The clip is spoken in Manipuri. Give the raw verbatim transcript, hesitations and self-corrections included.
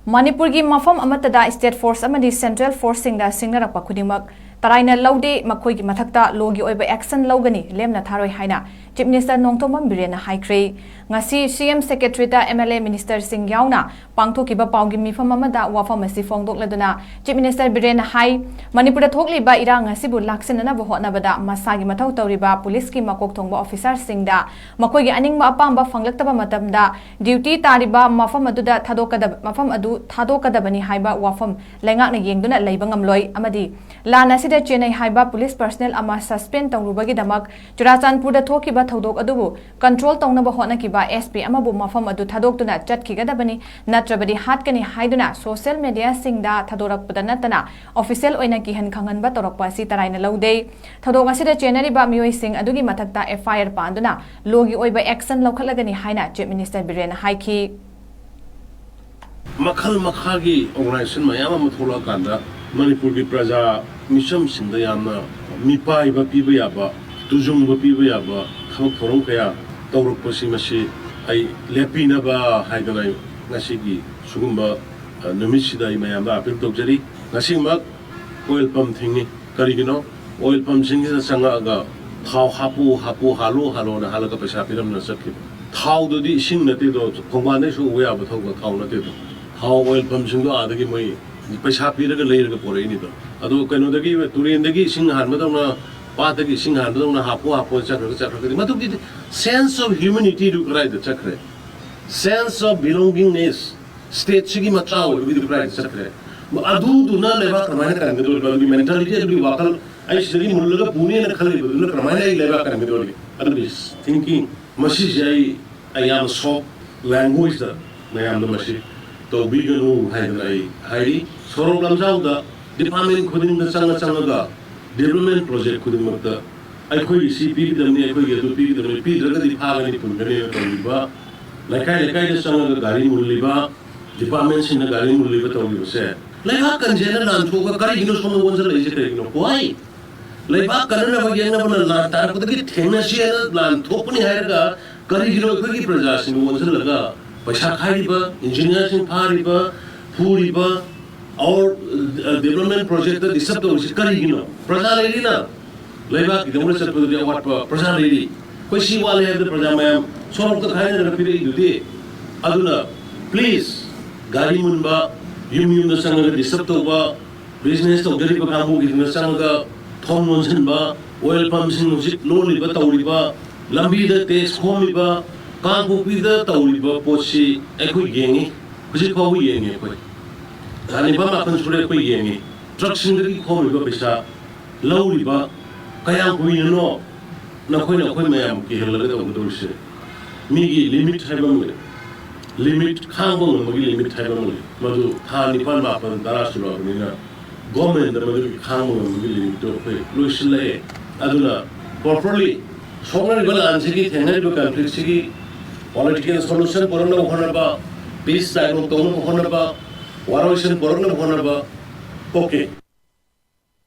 ꯃꯅꯤꯄꯨꯔꯒꯤ ꯃꯐꯝ ꯑꯃꯠꯇꯗ state force ꯑꯃꯗꯤ central forceꯁꯤꯡꯗ ꯁꯤꯡꯅꯔꯛꯄ ꯈꯨꯗꯤꯡꯃꯛ ꯇꯔꯥꯏꯅ ꯂꯧꯗꯦ, ꯃꯈꯣꯏꯒꯤ ꯃꯊꯛꯇ lawꯒꯤ ꯑꯣꯏꯕ action ꯂꯧꯒꯅꯤ, ꯂꯦꯝꯅ ꯊꯥꯔꯣꯏ ꯍꯥꯏꯅ Chief Minister ꯅꯣꯡꯊꯣꯝꯕꯝ ꯕꯤꯔꯦꯟꯅ ꯍꯥꯏꯈ꯭ꯔꯦ꯫ ꯉꯁꯤ CM Secretariatꯇ MLA ministerꯁꯤꯡ ꯌꯥꯎꯅ ꯄꯥꯡꯊꯣꯛꯈꯤꯕ ꯄꯥꯎꯒꯤ ꯃꯤꯐꯝ ꯑꯃꯗ ꯋꯥꯐꯝ ꯑꯁꯤ ꯐꯣꯡꯗꯣꯛꯂꯗꯨꯅ Chief Minister ꯕꯤꯔꯦꯟꯅ ꯍꯥꯏ, ꯃꯅꯤꯄꯨꯔꯗ ꯊꯣꯛꯂꯤꯕ ꯏꯔꯥꯡ ꯑꯁꯤꯕꯨ ꯂꯥꯛꯁꯤꯟꯅꯅꯕ ꯍꯣꯠꯅꯕꯗ ꯃꯁꯥꯒꯤ ꯃꯊꯧ ꯇꯧꯔꯤꯕ ꯄꯨꯂꯤꯁꯀꯤ ꯃꯀꯣꯛ ꯊꯣꯡꯕ officerꯁꯤꯡꯗ ꯃꯈꯣꯏꯒꯤ ꯑꯅꯤꯡꯕ ꯑꯄꯥꯝꯕ ꯐꯪꯂꯛꯇꯕ ꯃꯇꯝꯗ duty ꯇꯥꯔꯤꯕ ꯃꯐꯝ ꯑꯗꯨꯗ ꯊꯥꯗꯣꯛꯀꯗꯕ, ꯃꯐꯝ ꯑꯗꯨ ꯊꯥꯗꯣꯛꯀꯗꯕꯅꯤ ꯍꯥꯏꯕ ꯋꯥꯐꯝ ꯂꯩꯉꯥꯛꯅ ꯌꯦꯡꯗꯨꯅ ꯂꯩꯕ ꯉꯝꯂꯣꯏ ꯑꯃꯗꯤ ꯂꯥꯟ ꯑꯁꯤꯗ ꯆꯦꯟꯅꯩ ꯍꯥꯏꯕ ꯄꯨꯂꯤꯁ personnel ꯑꯃ suspend ꯇꯧꯔꯨꯕꯒꯤꯗꯃꯛ ꯆꯨꯔꯥꯆꯥꯟꯄꯨꯔꯗ ꯊꯣꯛꯈꯤꯕ ꯊꯧꯗꯣꯛ ꯑꯗꯨꯕꯨ control ꯇꯧꯅꯕ ꯍꯣꯠꯅꯈꯤꯕ SP ꯑꯃꯕꯨ ꯃꯐꯝ ꯑꯗꯨ ꯊꯥꯗꯣꯛꯇꯨꯅ ꯆꯠꯈꯤꯒꯗꯕꯅꯤ, ꯅꯠꯇ꯭ꯔꯕꯗꯤ ꯍꯥꯠꯀꯅꯤ ꯍꯥꯏꯗꯨꯅ social mediaꯁꯤꯡꯗ ꯊꯥꯗꯣꯔꯛꯄꯗ ꯅꯠꯇꯅ official ꯑꯣꯏꯅ ꯀꯤꯍꯟ ꯈꯪꯍꯟꯕ ꯇꯧꯔꯛꯄ ꯑꯁꯤ ꯇꯔꯥꯏꯅ ꯂꯧꯗꯦ꯫ ꯊꯧꯗꯣꯛ ꯑꯁꯤꯗ ꯆꯦꯟꯅꯔꯤꯕ ꯃꯤꯑꯣꯏꯁꯤꯡ ꯑꯗꯨꯒꯤ ꯃꯊꯛꯇ FIR ꯄꯥꯟꯗꯨꯅ lawꯒꯤ ꯑꯣꯏꯕ action ꯂꯧꯈꯠꯂꯒꯅꯤ ꯍꯥꯏꯅ Chief Minister ꯕꯤꯔꯦꯟꯅ ꯍꯥꯏꯈꯤ꯫ ꯃꯈꯜ ꯃꯈꯥꯒꯤ organization ꯃꯌꯥꯝ ꯑꯃ ꯊꯣꯛꯂꯛꯑꯀꯥꯟꯗ ꯃꯅꯤꯄꯨꯔꯒꯤ ꯄ꯭ꯔꯖꯥ ꯃꯤꯆꯝꯁꯤꯡꯗ ꯌꯥꯝꯅ ꯃꯤꯄꯥꯏꯕ ꯄꯤꯕ ꯌꯥꯕ, ꯇꯨꯖꯨꯡꯕ ꯄꯤꯕ ꯌꯥꯕ ꯊꯕꯛ ꯊꯧꯔꯝ ꯀꯌꯥ ꯇꯧꯔꯛꯄꯁꯤ, ꯃꯁꯤ ꯑꯩ ꯂꯦꯞꯄꯤꯅꯕ ꯍꯥꯏꯗꯅ ꯑꯩ ꯉꯁꯤꯒꯤ ꯁꯤꯒꯨꯝꯕ, ꯑ, ꯅꯨꯃꯤꯠꯁꯤꯗ ꯑꯩ ꯃꯌꯥꯝꯗ appeal ꯇꯧꯖꯔꯤ꯫ ꯉꯁꯤꯃꯛ oil pump ꯊꯤꯡꯉꯤ꯫ ꯀꯔꯤꯒꯤꯅꯣ? Oil pumpꯁꯤꯡꯁꯤꯗ ꯆꯪꯉꯛꯑꯒ ꯊꯥꯎ ꯍꯥꯞꯄꯨ, ꯍꯥꯞꯄꯨ, ꯍꯥꯜꯂꯨ, ꯍꯥꯜꯂꯣꯅ ꯍꯥꯜꯂꯒ ꯄꯩꯁꯥ ꯄꯤꯔꯝꯗꯅ ꯆꯠꯈꯤꯕ꯫ ꯊꯥꯎꯗꯨꯗꯤ ꯏꯁꯤꯡ ꯅꯠꯇꯦꯗꯣ, ꯈꯣꯡꯕꯥꯟꯗꯩꯁꯨ ꯎꯕ ꯌꯥꯕ ꯊꯧꯕ ꯊꯥꯎ ꯅꯠꯇꯦꯗꯣ꯫ ꯊꯥꯎ oil pumpꯁꯤꯡꯗꯣ ꯑꯥꯗꯒꯤ ꯃꯣꯏ ꯄꯩꯁꯥ ꯄꯤꯔꯒ ꯂꯩꯔꯒ ꯄꯣꯔꯛꯏꯅꯤꯗꯣ꯫ ꯑꯗꯣ ꯀꯩꯅꯣꯗꯒꯤ, ꯇꯨꯔꯦꯟꯗꯒꯤ ꯏꯁꯤꯡ ꯍꯥꯟꯕꯗꯧꯅ, ꯄꯥꯠꯇꯒꯤ ꯏꯁꯤꯡ ꯍꯥꯟꯕꯗꯧꯅ ꯍꯥꯞꯄꯨ, ꯍꯥꯞꯄꯨ ꯆꯠꯈ꯭ꯔꯒ, ꯆꯠꯈ꯭ꯔꯒꯗꯤ ꯃꯗꯨꯒꯤ sense of humanityꯗꯨ ꯀꯗꯥꯏꯗ ꯆꯠꯈ꯭ꯔꯦ? Sense of belongingness, stateꯁꯤꯒꯤ ꯃꯆꯥ ꯑꯣꯏꯕꯒꯤꯗꯨ ꯀꯗꯥꯏꯗ ꯆꯠꯈ꯭ꯔꯦ? ꯑꯗꯨꯗꯨꯅ ꯂꯩꯕꯥꯛ ꯀꯃꯥꯏꯅ ꯀꯟꯒꯗꯧꯔꯤꯕ? ꯑꯗꯨꯒꯤ mentality, ꯑꯗꯨꯒꯤ ꯋꯥꯈꯜ, ꯑꯩ ꯁꯤꯗꯒꯤ ꯃꯨꯜꯂꯒ ꯄꯨꯅꯦꯅ ꯈꯜꯂꯤꯕꯗꯨꯅ ꯀꯃꯥꯏꯅ ꯑꯩ ꯂꯩꯕꯥꯛ ꯀꯟꯒꯗꯧꯔꯤ? ꯑꯗꯨꯒꯤ thinking, ꯃꯁꯤꯁꯦ ꯑꯩ, ꯑꯩ ꯌꯥꯝꯅ soft languageꯗ ꯃꯌꯥꯝꯗ ꯃꯁꯤ ꯇꯧꯕꯤꯒꯅꯨ ꯍꯥꯏꯗꯅ ꯑꯩ ꯍꯥꯏꯔꯤ꯫ ꯁꯣꯔꯣꯛ ꯂꯝꯖꯥꯎꯗ department ꯈꯨꯗꯤꯡꯗ ꯆꯪꯉ ꯆꯪꯉꯒ development project ꯈꯨꯗꯤꯡꯃꯛꯇ ꯑꯩꯈꯣꯏꯒꯤ ꯁꯤ ꯄꯤꯒꯗꯕꯅꯤ, ꯑꯩꯈꯣꯏꯒꯤ ꯑꯗꯨ ꯄꯤꯒꯗꯕꯅꯤ, ꯄꯤꯗ꯭ꯔꯒꯗꯤ ꯐꯥꯒꯅꯤ, ꯄꯨꯟꯒꯅꯤꯅ ꯇꯧꯔꯤꯕ, ꯂꯩꯀꯥꯏ ꯂꯩꯀꯥꯏꯗ ꯆꯪꯉꯒ ꯒꯥꯔꯤ ꯃꯨꯜꯂꯤꯕ, departmentꯁꯤꯡꯅ ꯒꯥꯔꯤ ꯃꯨꯜꯂꯤꯕ ꯇꯧꯔꯤꯕꯁꯦ, ꯂꯩꯕꯥꯛ ꯀꯟꯖꯦꯅ ꯂꯥꯟꯊꯣꯛꯑꯒ ꯀꯔꯤꯒꯤꯅꯣ ꯁꯣꯝꯗ ꯑꯣꯟꯁꯤꯜꯂꯛꯏꯁꯦ? ꯀꯔꯤꯒꯤꯅꯣ? Why? ꯂꯩꯕꯥꯛ ꯀꯟꯅꯅꯕ ꯌꯦꯡꯅꯕꯅ ꯂꯥꯟ ꯇꯥꯔꯛꯄꯗꯒꯤ ꯊꯦꯡꯅꯁꯤ ꯍꯥꯏꯅ ꯂꯥꯟ ꯊꯣꯛꯄꯅꯤ ꯍꯥꯏꯔꯒ ꯀꯔꯤꯒꯤꯅꯣ ꯑꯩꯈꯣꯏꯒꯤ ꯄ꯭ꯔꯖꯥꯁꯤꯡꯕꯨ ꯑꯣꯟꯁꯤꯜꯂꯒ ꯄꯩꯁꯥ ꯈꯥꯏꯔꯤꯕ, engineerꯁꯤꯡ ꯐꯥꯔꯤꯕ, ꯐꯨꯔꯤꯕ, our development project disturb ꯇꯧꯔꯤꯁꯤ ꯀꯔꯤꯒꯤꯅꯣ? ꯄ꯭ꯔꯖꯥ ꯂꯩꯔꯤꯅ꯫ ꯂꯩꯕꯥꯛꯀꯤꯗꯃꯛꯇ ꯆꯠꯄꯗꯨꯗꯤ ꯑꯋꯥꯠꯄ ꯄ꯭ꯔꯖꯥ ꯂꯩꯔꯤ꯫ ꯑꯩꯈꯣꯏ ꯁꯤ ꯋꯥꯠꯂꯦ ꯍꯥꯏꯕꯗ ꯄ꯭ꯔꯖꯥ ꯃꯌꯥꯝ ꯁꯣꯔꯣꯛꯇ ꯈꯥꯏꯅꯗꯅ ꯄꯤꯔꯛꯏꯗꯨꯗꯤ꯫ ꯑꯗꯨꯅ please, ꯒꯥꯔꯤ ꯃꯨꯟꯕ, ꯌꯨꯝ ꯌꯨꯝꯗ ꯆꯪꯉꯒ disturb ꯇꯧꯕ, business ꯇꯧꯖꯔꯤꯕ ꯀꯥꯡꯕꯨꯒꯤꯗꯨꯅ ꯆꯪꯉꯒ ꯊꯣꯡ ꯂꯣꯟꯁꯤꯟꯕ, oil pumpꯁꯤꯡ ꯍꯧꯖꯤꯛ ꯂꯣꯜꯂꯤꯕ, ꯇꯧꯔꯤꯕ, ꯂꯝꯕꯤꯗ tax ꯈꯣꯝꯃꯤꯕ, ꯀꯥꯡꯄꯣꯛꯄꯤꯗ ꯇꯧꯔꯤꯕ ꯄꯣꯠꯁꯤ ꯑꯩꯈꯣꯏ ꯌꯦꯡꯉꯤ, ꯍꯧꯖꯤꯛ ꯐꯥꯎꯕ ꯌꯦꯡꯉꯤ ꯑꯩꯈꯣꯏ꯫ ꯊꯥ ꯅꯤꯄꯥꯜ ꯃꯥꯄꯜ ꯁꯨꯔꯦ ꯑꯩꯈꯣꯏ ꯌꯦꯡꯉꯤ꯫ ꯇ꯭ꯔꯛꯁꯤꯡꯗꯒꯤ ꯈꯣꯝꯃꯤꯕ ꯄꯩꯁꯥ, ꯂꯧꯔꯤꯕ, ꯀꯌꯥꯝ ꯀꯨꯏꯅꯅꯣ ꯅꯈꯣꯏꯅ ꯑꯩꯈꯣꯏ ꯃꯌꯥꯝ ꯀꯤꯍꯜꯂꯒ ꯇꯧꯒꯗꯧꯔꯤꯁꯦ? ꯃꯤꯒꯤ limit ꯍꯥꯏꯕ ꯑꯃ ꯂꯩ꯫ Limit, ꯈꯥꯡꯕ ꯉꯝꯕꯒꯤ limit ꯍꯥꯏꯕ ꯑꯃ ꯂꯩ꯫ ꯃꯗꯨ ꯊꯥ ꯅꯤꯄꯥꯜ ꯃꯥꯄꯜ ꯇꯔꯥ ꯁꯨꯔꯛꯑꯕꯅꯤꯅ governmentꯗ ꯃꯗꯨꯒꯤ ꯈꯥꯡꯕ ꯉꯝꯕꯒꯤ limitꯇꯨ ꯑꯩꯈꯣꯏ ꯂꯣꯏꯁꯤꯜꯂꯛꯑꯦ꯫ ꯑꯗꯨꯅ properly ꯁꯣꯛꯅꯔꯤꯕ ꯂꯥꯟꯁꯤꯒꯤ, ꯊꯦꯡꯅꯔꯤꯕ conflictꯁꯤꯒꯤ political solution ꯄꯨꯔꯛꯅꯕ ꯍꯣꯠꯅꯕ, peace dialogue ꯇꯧꯅꯕ ꯍꯣꯠꯅꯕ, ꯋꯥꯔꯣꯏꯁꯤꯟ ꯄꯨꯔꯛꯅꯕ ꯍꯣꯠꯅꯕ, okay꯫